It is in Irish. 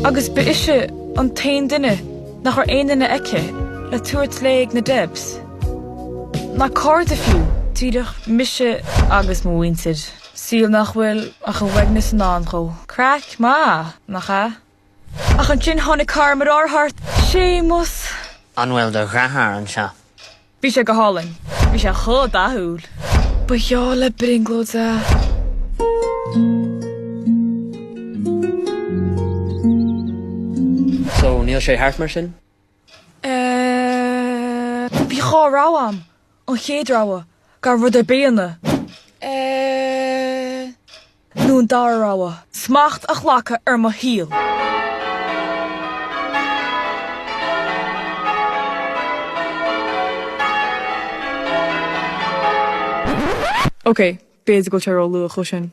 Agus ba ise an t-aon duine nach raibh aon duine aici le tabhairt léi ag na Debs. Ná cairde fiú. Díreach mise agus mo mhuintir. Saol nach bhfuil ach an uaigneas i ndán dhó. Craic maith, nach ea? Ach ansin tháinig cara mo dhearthár thart. Séamus! An bhfuil do dheartháir anseo? Bhí sé go hálainn. Bhí sé chomh dathúil. Ba gheall le brionglóid é. So, níl sé thart mar sin? Eh. Bhí dhá rogha a'm. An chéad rogha, gan rud ar bith a dhéanamh. Eh. Nó an dara rogha, smacht a ghlacadh ar mo shaol. Ok, b'fhéidir go bhfuil sé ró-luath dhó sin.